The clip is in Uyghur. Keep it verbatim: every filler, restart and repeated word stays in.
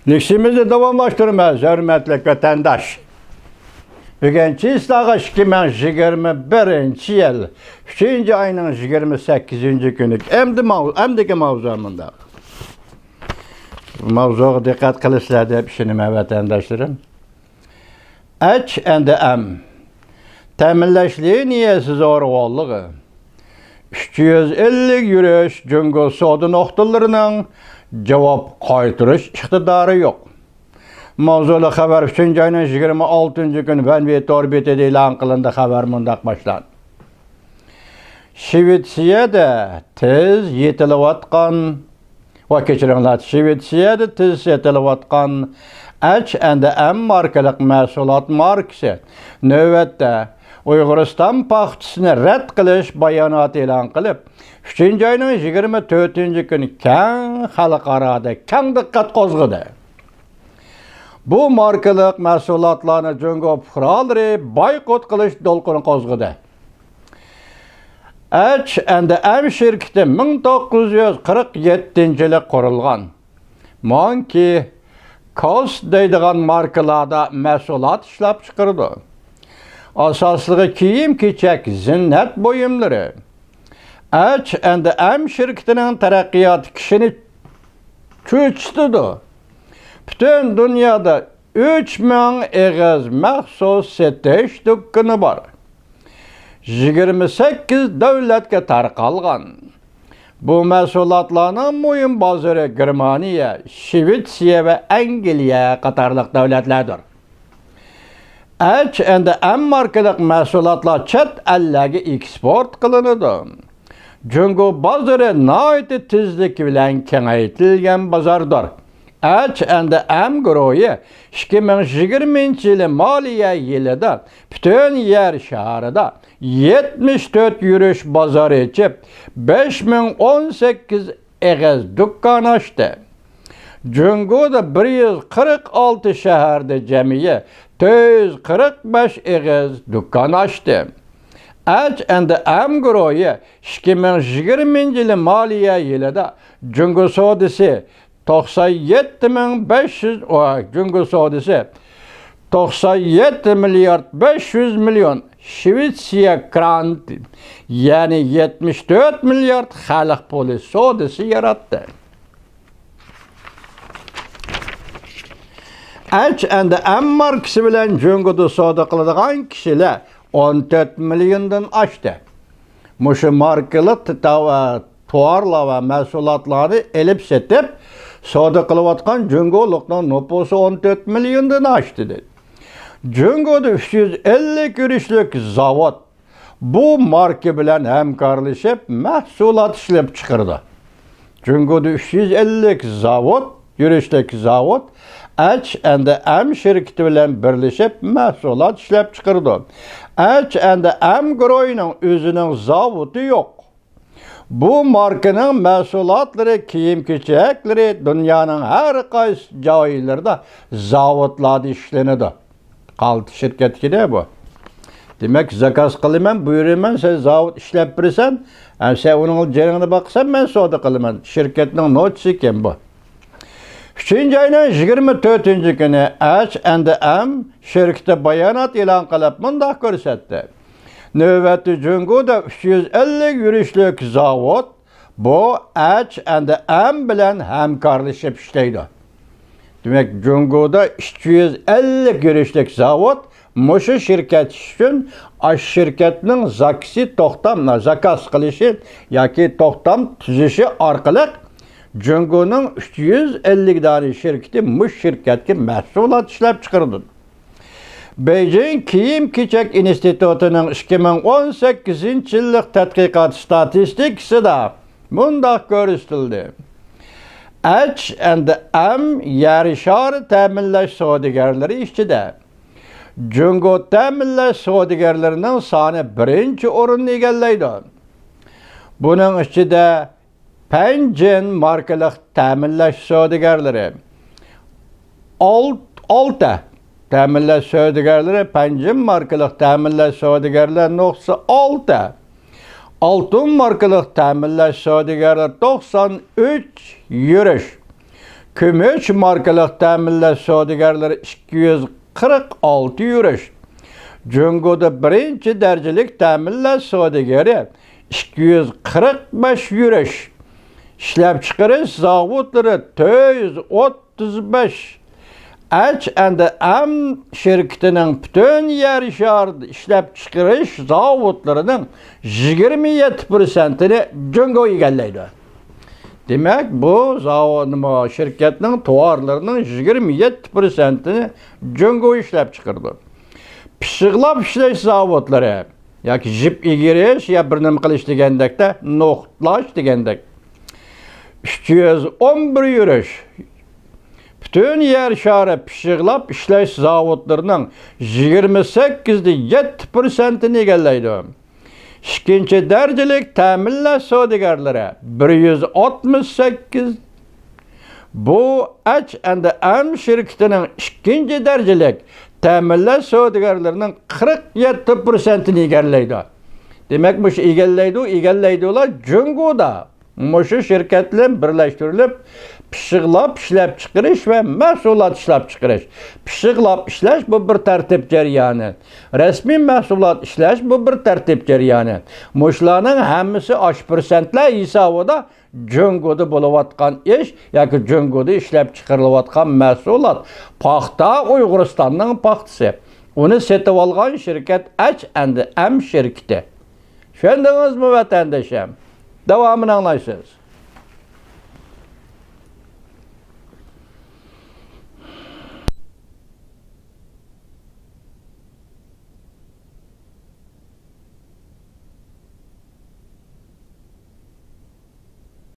نېكىسىمىزنى داۋاملاشتۇرىمىز، ھۆرمەتلىك ۋەتەنداش. بۈگۈن چىسلاغا ئىككى مىڭ يىگىرمە بىرىنچى يىل ئۈچىنچى ئاينىڭ يىگىرمە سەككىزىنچى كۈنى. ئەمدى ماۋ-، ئەمدىكى ماۋزۇ مۇنداق. ماۋزۇغا دىققەت قىلىسىلەر دەپ ئىشىنىمەن، ۋەتەنداشلىرىم. ئەچ ئەند ئەم تەمىنلەش لىنىيەسى زورىغۇلىقى. ئۈچ يۈز ئەللىك يۈرۈش جۇڭگو سودا نۇقتىلىرىنىڭ جاۋاب قايتۇرۇش ئىقتىدارى يوق. ماۋزۇلۇق خەۋەر ئۈچىنچى ئاينىڭ يىگىرمە ئالتىنچى كۈنى ۋەنۋى تور بېتىدە ئېلان قىلىندى. خەۋەر مۇنداق باشلاندى. شىۋېتسىيەدە تېز يېتىلىۋاتقان، ۋە كەچۈرۈڭلار، شىۋېتسىيەدە تېز سېتىلىۋاتقان ئەچ ئەند ئەم ماركىلىق مەھسۇلات ماركىسى نۆۋەتتە ئۇيغۇرىستان پاختىسىنى رەت قىلىش باياناتى ئېلان قىلىپ، ئۈچىنچى ئاينىڭ يىگىرمە تۆتىنچى كۈنى كەڭ خەلقئارادا كەڭ دىققەت قوزغىدى. بۇ ماركىلىق مەھسۇلاتلارنى جۇڭگو پۇقرالىرى بايقۇت قىلىش دولقۇنى قوزغىدى. ئەچ ئەند ئەم شىركىتى مىڭ توققۇز يۈز قىرىق يەتتىنچى يىلى قۇرۇلغان. مانكى، كوس دەيدىغان ماركىلاردا مەھسۇلات ئىشلەپچىقىرىدۇ. ئاساسلىقى كىيىم-كېچەك، زىننەت بۇيۇملىرى. ئەچ ئەند ئەم شىركىتىنىڭ تەرەققىياتى كىشىنى چۆچۈتىدۇ. پۈتۈن دۇنيادا ئۈچ مىڭ ئېغىز مەخسۇس سېتىش دۇكىنى بار. يىگىرمە سەككىز دۆلەتكە تارقالغان. بۇ مەھسۇلاتلارنىڭ مۇھىم بازىرى گېرمانىيە، شىۋېتسىيە ۋە ئەنگلىيە قاتارلىق دۆلەتلەردۇر. ئەچ ئەند ئەم ماركىلىق مەھسۇلاتلار چەت ئەللەرگە ئېكسپورت قىلىنىدۇ. جۇڭگو بازىرى ناھايىتى تېزلىكى بىلەن كېڭەيتىلگەن بازاردۇر. ئەچ ئەند ئەم گۇرۇھى ئىككى مىڭ يىگىرمىنچى يىلى مالىيە يىلىدا پۈتۈن يەر شارىدا يەتمىش تۆت يۈرۈش بازار ئېچىپ، بەش مىڭ ئون سەككىز ئېغىز دۇكان ئاچتى. جۇڭگودا بىر يۈز قىرىق ئالتە شەھەردە جەمئىي تۆت يۈز قىرىق بەش ئېغىز دۇكان ئاچتى. ئەچ ئەند ئەم گۇرۇھى ئىككى مىڭ يىگىرمىنچى يىلى مالىيە يىلىدا جۇڭگو سودىسى توقسان يەتتە مىڭ بەش يۈز، ۋاي، جۇڭگو سودىسى توقسان يەتتە مىليارد بەش يۈز مىليون شىۋېتسىيە كرانت، يەنى يەتمىش تۆت مىليارد خەلق پۇلى سودىسى ياراتتى. ئەچ ئەند ئەم ماركىسى بىلەن جۇڭگودا سودا قىلىدىغان كىشىلەر ئون تۆت مىليوندىن ئاشتى. مۇشۇ ماركىلىق تاۋ-، تاۋارلار ۋە مەھسۇلاتلارنى ئېلىپ سېتىپ، سودا قىلىۋاتقان جۇڭگولۇقنىڭ نوپۇسى ئون تۆت مىليوندىن ئاشتى، دېدى. جۇڭگودا ئۈچ يۈز ئەللىك يۈرۈشلۈك زاۋۇت بۇ ماركا بىلەن ھەمكارلىشىپ مەھسۇلات ئىشلەپچىقىرىدۇ. جۇڭگودا ئۈچ يۈز ئەللىك زاۋۇت، يۈرۈشلۈك زاۋۇت ئەچ ئەند ئەم شىركىتى بىلەن بىرلىشىپ مەھسۇلات ئىشلەپچىقىرىدۇ. ئەچ ئەند ئەم گۇرۇھىنىڭ ئۆزىنىڭ زاۋۇتى يوق. بۇ ماركىنىڭ مەھسۇلاتلىرى، كىيىم-كېچەكلىرى دۇنيانىڭ ھەر قايسى جايلىرىدا زاۋۇتلاردا ئىشلىنىدۇ. قالتىس شىركەتكىدە بۇ. دېمەك، زاكاز قىلىمەن، بۇيرۇيمەن، سەن زاۋۇت ئىشلەپ بېرىسەن، ھەم سەن ئۇنىڭ جېنىڭنى باقىسەن، مەن سودا قىلىمەن. شىركەتنىڭ نوتىسى ئىكەن بۇ. ئۈچىنچى ئاينىڭ يىگىرمە تۆتىنچى كۈنى ئەچ ئەند ئەم شىركىتى بايانات ئېلان قىلىپ مۇنداق كۆرسەتتى. نۆۋەتتە جۇڭگودا ئۈچ يۈز ئەللىك يۈرۈشلۈك زاۋۇت بۇ ئەچ ئەند ئەم بىلەن ھەمكارلىشىپ ئىشلەيدۇ. دېمەك، جۇڭگودا ئۈچ يۈز ئەللىك يۈرۈشلۈك زاۋۇت مۇشۇ شىركەت ئۈچۈن، ئاشۇ شىركەتنىڭ زاكىسى توختام، زاكاز قىلىشى ياكى توختام تۈزۈشى ئارقىلىق جۇڭگونىڭ ئۈچ يۈز ئەللىك دانە شىركىتى مۇشۇ شىركەتكە مەھسۇلات ئىشلەپ چىقىرىدۇ. بېيجىڭ كىيىم-كېچەك ئىنستىتۇتىنىڭ ئىككى مىڭ ئون سەككىزىنچى يىللىق تەتقىقات ستاتىستىكىسىدا مۇنداق كۆرسىتىلدى. ئەچ ئەند ئەم يەر شارى تەمىنلەش سودىگەرلىرى ئىچىدە جۇڭگو تەمىنلەش سودىگەرلىرىنىڭ سانى بىرىنچى ئورۇننى ئىگىلەيدۇ. بۇنىڭ ئىچىدە پەنجىن ماركىلىق تەمىنلەش سودىگەرلىرى ئال-، ئالتە، تەمىنلەش سودىگەرلىرى، پەنجىن ماركىلىق تەمىنلەش سودىگەرلەر نۇقتىسى ئالتە، ئالتۇن ماركىلىق تەمىنلەش سودىگەرلىرى توقسان ئۈچ يۈرۈش، كۈمۈش ماركىلىق تەمىنلەش سودىگەرلىرى ئىككى يۈز قىرىق ئالتە يۈرۈش. جۇڭگودا بىرىنچى دەرىجىلىك تەمىنلەش سودىگىرى ئىككى يۈز قىرىق بەش يۈرۈش. ئىشلەپچىقىرىش زاۋۇتلىرى تۆت يۈز ئوتتۇز بەش. ئەچ ئەند ئەم شىركىتىنىڭ پۈتۈن يەر شارىدا ئىشلەپچىقىرىش زاۋۇتلىرىنىڭ يىگىرمە يەتتە پىرسەنتىنى جۇڭگو ئىگىلەيدۇ. دېمەك، بۇ زاۋۇت، نېمە، شىركەتنىڭ تاۋارلىرىنىڭ يىگىرمە يەتتە پىرسەنتىنى جۇڭگو ئىشلەپچىقىرىدۇ. پىششىقلاپ ئىشلەش زاۋۇتلىرى ياكى جىپ ئېگىرىش يا بىر نېمە قىلىش دېگەندەكتە، نوختلاش دېگەندەك. ئۈچ يۈز ئون بىر يۈرۈش. پۈتۈن يەر شارى پىششىقلاپ ئىشلەش زاۋۇتلىرىنىڭ يىگىرمە سەككىز دە يەتتە پىرسەنتىنى ئىگىلەيدۇ. ئىككىنچى دەرىجىلىك تەمىنلەش سودىگەرلىرى بىر يۈز ئاتمىش سەككىز. بۇ ئەچ ئەند ئەم شىركىتىنىڭ ئىككىنچى دەرىجىلىك تەمىنلەش سودىگەرلىرىنىڭ قىرىق يەتتە پىرسەنتىنى ئىگىلەيدۇ. دېمەك، مۇشۇ ئىگىلەيدۇ، ئىگىلەيدۇلا جۇڭگودا مۇشۇ شىركەت بىلەن بىرلەشتۈرۈلۈپ، پىششىقلاپ ئىشلەپچىقىرىش ۋە مەھسۇلات ئىشلەپچىقىرىش. پىششىقلاپ ئىشلەش، بۇ بىر تەرتىپ جەريانى. رەسمىي مەھسۇلات ئىشلەش، بۇ بىر تەرتىپ جەريانى. مۇشۇلارنىڭ ھەممىسى ئاشۇ پىرسەنتلەر ھېسابىدا جۇڭگودا بولۇۋاتقان ئىش ياكى جۇڭگودا ئىشلەپچىقىرىلىۋاتقان مەھسۇلات. پاختا ئۇيغۇرىستاننىڭ پاختىسى. ئۇنى سېتىۋالغان شىركەت ئەچ ئەند ئەم شىركىتى. چۈشەندىڭىزمۇ، ۋەتەندىشىم؟ داۋامىنى ئاڭلايسىز.